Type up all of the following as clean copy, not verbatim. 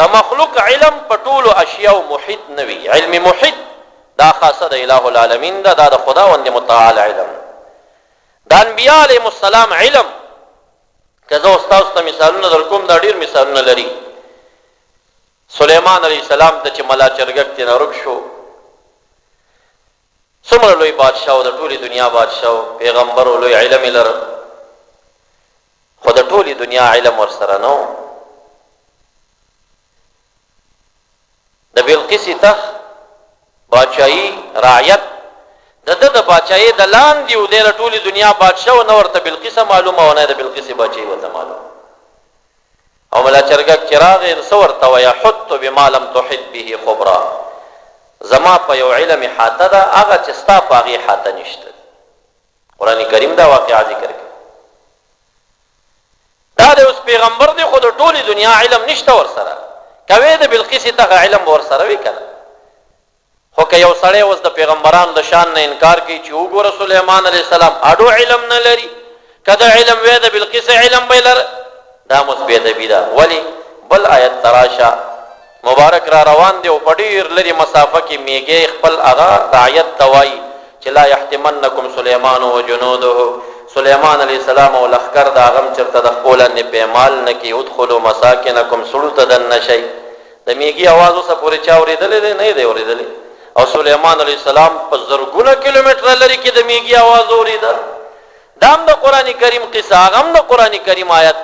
د مخلوق علم په ټولو اشیاو محیط نه وي، علم محیط دا خاصه د اله العالمین ده، دا د خداوند متعال علم ده. د انبیاء علیهم السلام علم که زه اوس تاسو ته مثالونه درکوم دا ډیر مثالونه لري. سلیمان علیه السلام ته چې ملا چرګک ترې ورک شو، څومره لوی بادشاه و، د ټولې دنیا بادشاه و، پیغمبر و، لوی علم یې لره، خو د ټولې دنیا علم ورسره نه و. د بلقیس تخت، باچايي، رعیت د ده د باچايۍ د لاندې و، دی د ټولې دنیا بادشاه و، نه ورته بلقیسه معلومه وه، نه د بلقیسې باچايي ورته معلومه. او ملا چرګک چې راغی نو څه ورته وایه، حطت بما لم تحط به خبرا، زما په یو علم احاطه ده هغه چې ستا په هغې احاطه نشته. قرآن کریم دا واقعه ذکر کوي. دا د اوس پیغمبر دی خو د ټولې دنیا علم نشته ورسره، کوي د بلقیس ته علم ورسره وي کنه. خو که یو سړی اوس د پیغمبرانو د شان نه انکار کوي چې وګوره سلیمان علیه السلام اډو علم نه لري، که د علم وی د بلقیس علم به لره، دا مس بې ادبي ده. ولې؟ بل آیت ته راشه، مبارک را روان دی او په ډېر لرې مسافه کې میږی خپل هغه رعیت ته وایي چې لا یحطمنکم سلیمان وجنوده، سلیمان علیه السلام او لښکر د هغه هم چېرته د خپو لاندې پیمال نه کړي، ادخلوا مساکنکم، سړو ته دننه شئ. د میږي اواز اوسه پورې چا اورېدلی دی؟ نه یې دی اورېدلی. او سلیمان علیه السلام په زرګونه کیلومتره لرې کې د میږي اواز اورېده. دا هم د قرآن کریم قصه، هغه هم د قرآن کریم آیت.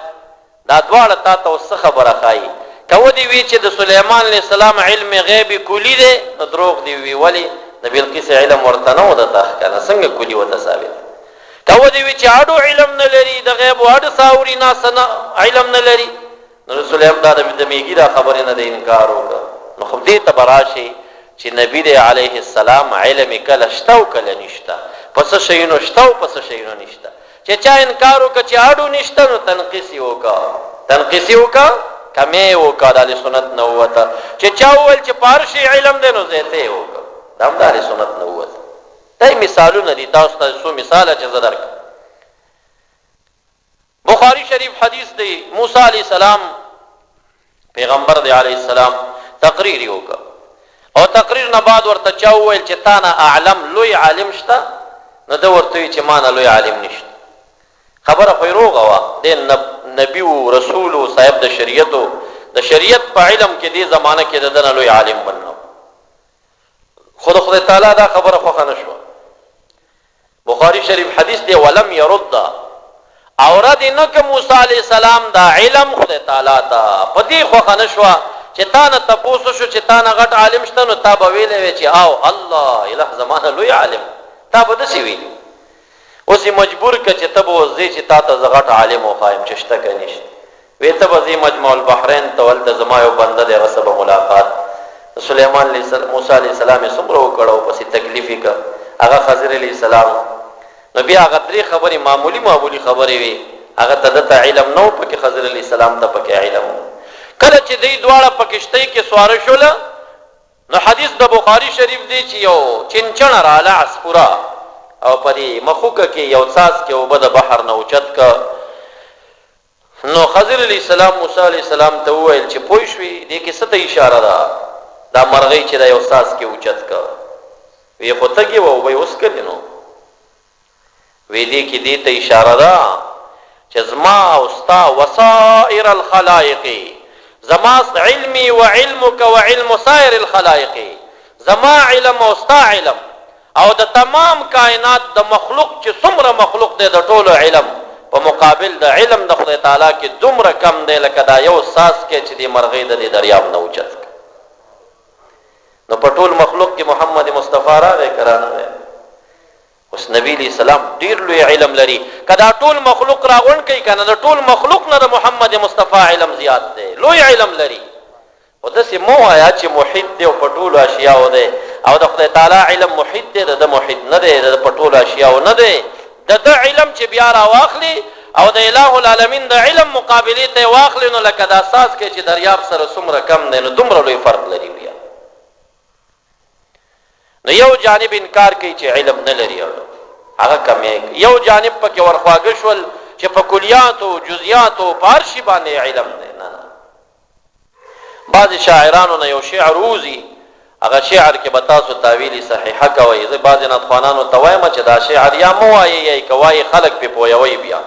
دا دواړه تا ته اوس څه خبره ښايي؟ که ودې وي چې د سلیمان علیه السلام علم غیب کلي دی، نو دروغ دې وي. ولې؟ د بلقیس علم ورته نه و د تخت کنه، څنګه کلي ورته ثابت؟ که ودې وي چې اډو علم نه لري، د غیب اډ څه اوري نه څه نه علم نه لري، نو سلیم دا د میږي دا خبرې نه د انکار وکړ. نو خو دې ته به راشي چې نبي دی علیه السلام علم یې کله شته او کله نشته، په څه شیونو شته او په څه شیونو نشته. چې چا انکار وکړ چې اډو نشته نو تنقیص یې وکړ، تنقیص یې وکړ، کمی یې وکړ، د اهل سنت نه ووته. چې چا وویل چې په هر شي علم دی نو زیاتی یې وکړ، دا هم د اهل سنت نه ووته. دا یې مثالونه دي، تاسو ته څو مثاله چې زه درکړم. بخاری شریف حدیث دی، موسی علیه السلام پیغمبر دی علیه السلام تقریر یې وکړ او تقریر نه بعد ورته چا وویل چې تا نه اعلم لوی عالم شته؟ نو ده ورته وی چې ما نه لوی عالم نشته. خبره خو یې روغه وه، دی نبي و، رسول و، صاحب د شریعت و، د شریعت په علم کې دې زمانه کې د ده نه لوی عالم بل نه و. خو د خدای تعالی دا خبره خوښه نه شوه. بخاری شریف حدیث دی، ولم يرد، او رد نه که موسی علیه السلام دا علم خدای تعالی ته په دې خوښه نه شوه چې تا نه تپوس وشو چې تا نه غټ عالم شته نو تا به ویلی وی چې او الله اله زما نه لوی عالم، تا به داسې ویلي. اوس یې مجبور که چې ته به اوس ځې چې تا ته زه غټ عالم وښایم چې شته که نشته. وې ته به ځې مجمع البحرین ته، هلته زما یو بنده دی هغه سره به ملاقات. د سلیمان علیه السلام، موسی علیه السلام یې څومره وکړ او پسې تکلیف یې کړ، هغه خضر علیه السلام و. نو بیا هغه درې خبرې معمولي معمولي خبرې وې، هغه ته ده ته علم نه و پکې، خضر علیه السلام ته پکې علم و. کله چې دوی دواړه په کښتۍ کې سواره شول، نو حدیث د بخاري شریف دی چې یو چنچڼه راله عصفوره او په دې مخوکه کې یو څاڅکی اوبه د بحر نه اوچت کړ. نو خضر علیه السلام موسی علیه السلام ته وویل چې پوه شوې دې کې څه ته اشاره ده؟ دا مرغۍ چې دا یو څاڅکی اوچت کړ، وی خو تږې وه اوبه یې وڅکلې، نو وی دې کې دې ته اشاره ده چې زما او ستا وسائر الخلائق، زما علمي و علمک و علم سائر الخلائق، زما علم او ستا علم او د تمام کائنات د مخلوق چې څومره مخلوق دی د ټولو علم په مقابل د علم د خدای تعالی کې دومره کم دی لکه دا یو څاڅکی چې دې مرغۍ د دې دریاب نه اوچت کړ. نو په ټول مخلوق کې محمد مصطفی راغی که رانغی؟ اوس نبی علیه السلام ډیر لوی علم لري، که دا ټول مخلوق راغونډ کړئ که نه د ټول مخلوق نه د محمد مصطفی علم زیات دی، لوی علم لري. خو داسې مه وایه چې محیط دی او په ټولو اشیاوو دی او د خدای تعالی علم محیط دی، د ده محیط نه دی، د ده په ټولو اشیاوو نه دی، د ده علم چې بیا راواخلي او د اله العالمین د علم مقابلې ته یې واخلي نو لکه دا څاڅکی چې دریاب سره څومره کم دی نو دومره لوی فرق لري بیا. نو یو جانب انکار کوي چې علم نه لري اړو هغه کمی، یو جانب پکې ورخواږه شول چې په کلیاتو جزئیاتو په هر شي باندې علم دی. نه نه، بعضې شاعرانو نه یو شعر ووځي، هغه شعر کې به تاسو تاویل صحیحه کوئ. زه بعضې نعتخوانانو ته وایم چې دا شعر یا مه وایئ یا یې که وایئ خلک پرې پوهوئ بیا.